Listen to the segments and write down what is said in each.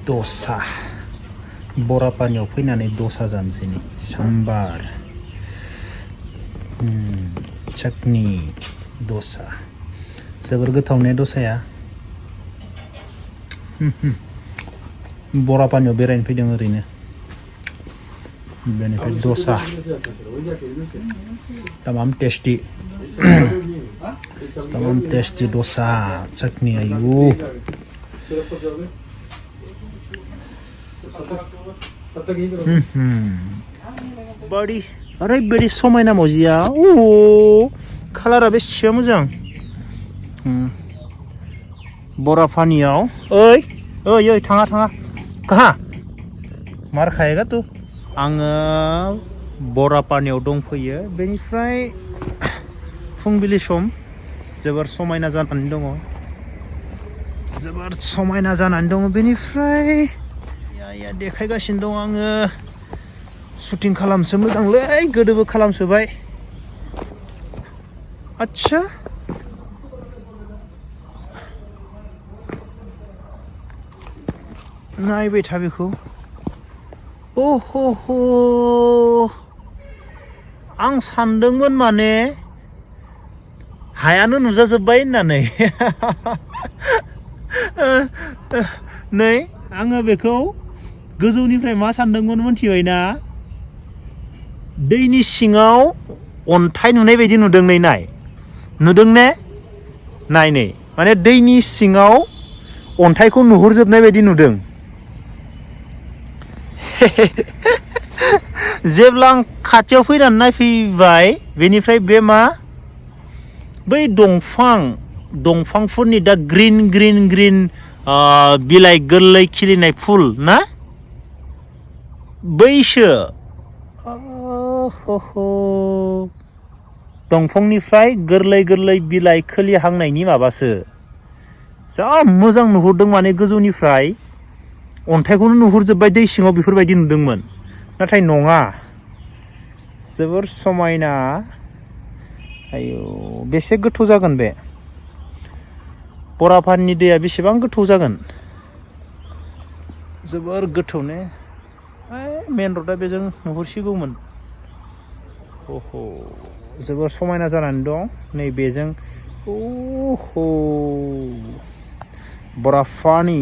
dosa Borapaniयाव फैनानै dosa जानोसै sambar chutney dosa जोबोर गोथाव ने दसाया Borapaniयाव बेरायनो फैदों ओरैनो बेनिफ्राय dosa tamam tasty dosa chutney ayu body ओरैबायदि समायना मजिया कालारा बेसे मोजां Borapaniयाव ओइ थाङा काहा मार खाएगा तू आङो Borapaniयाव दंफैयो बेनिफ्राय फुंबिलि सम जोबोर समायना जानानै दङ बेनिफ्राय या देखायगासिनो दं आङो शुटिं खालामसो मोजांलै गोदोबो खालामसोबाय आच्छा नायबाय था बेखौ ओहो आं सानदोंमोन माने हायानो नुजाजोब्बाय होननानै नै आङो बेखौ गोजौनिफ्राय मा सानदोंमोन मोनथिबायना दैनि सिङाव अन्थाइ नुनाय बायदि नुदों नाय नुदों ने नाय नै माने दैनि सिङाव अन्थाइखौ नुहुरजोबनाय बायदि नुदों जेब्ला आं खाथियाव फैनानै नायफैबाय बेनिफ्राय बे मा बै दंफांफोरनि दा ग्रीन बिलाइ गोरलै खिलिनाय फुल ना बैसो दंफांनिफ्राय गोरलै बिलाइ खोलिहांनायनि माबासो जा मोजां नुहुरदों माने गोजौनिफ्राय अन्थाइखौनो नुहुरजोबबाय दै सिङाव बेफोरबायदि नुदोंमोन नाथाय नङा जोबोर समायना आयौ बेसे गोथौ जागोन बे Borapaniनि दैया बेसेबां गोथौ जागोन जोबोर गोथौ ने मेन र'डा बेजों नुहुरसिगौमोन जोबोर समायना जानानै दं नै बेजों Borapani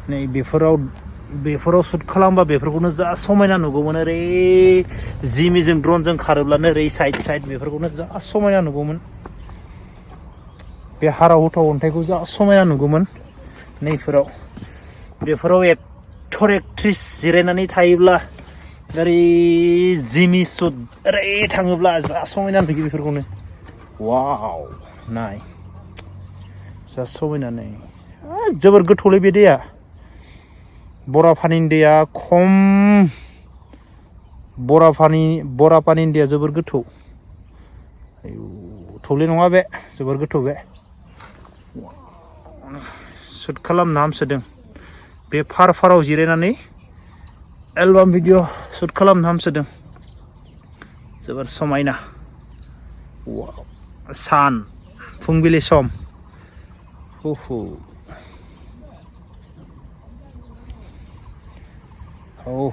नै बेफोराव शुट खालामबा बेफोरखौनो जा समायना नुगौमोन ओरै जिमिजों ड्रनजों खारोब्लानो ओरै साइड बेफोरखौनो जा समायना नुगौमोन बे हाराव होथाव अन्थाइखौ जा समायना नुगौमोन बेफोराव एक्टर एक्ट्रिस जिरायनानै थायोब्ला ओरै जिमि शुट ओरै थाङोब्ला जा समायना नुयो बेफोरखौनो वाव नाय जा समायना नै जोबोर गोथौलै बे दैया Borapaniनि दैया खम Borapaniनि दैया जोबोर गोथौ आयौ थौले नङा बे जोबोर गोथौ बे शुट खालामनो हामसोदों बे फाराव जिरायनानै एलबाम भिडिअ शुट खालामनो हामसोदों जोबोर समायना सान फुंबिलि सम Oh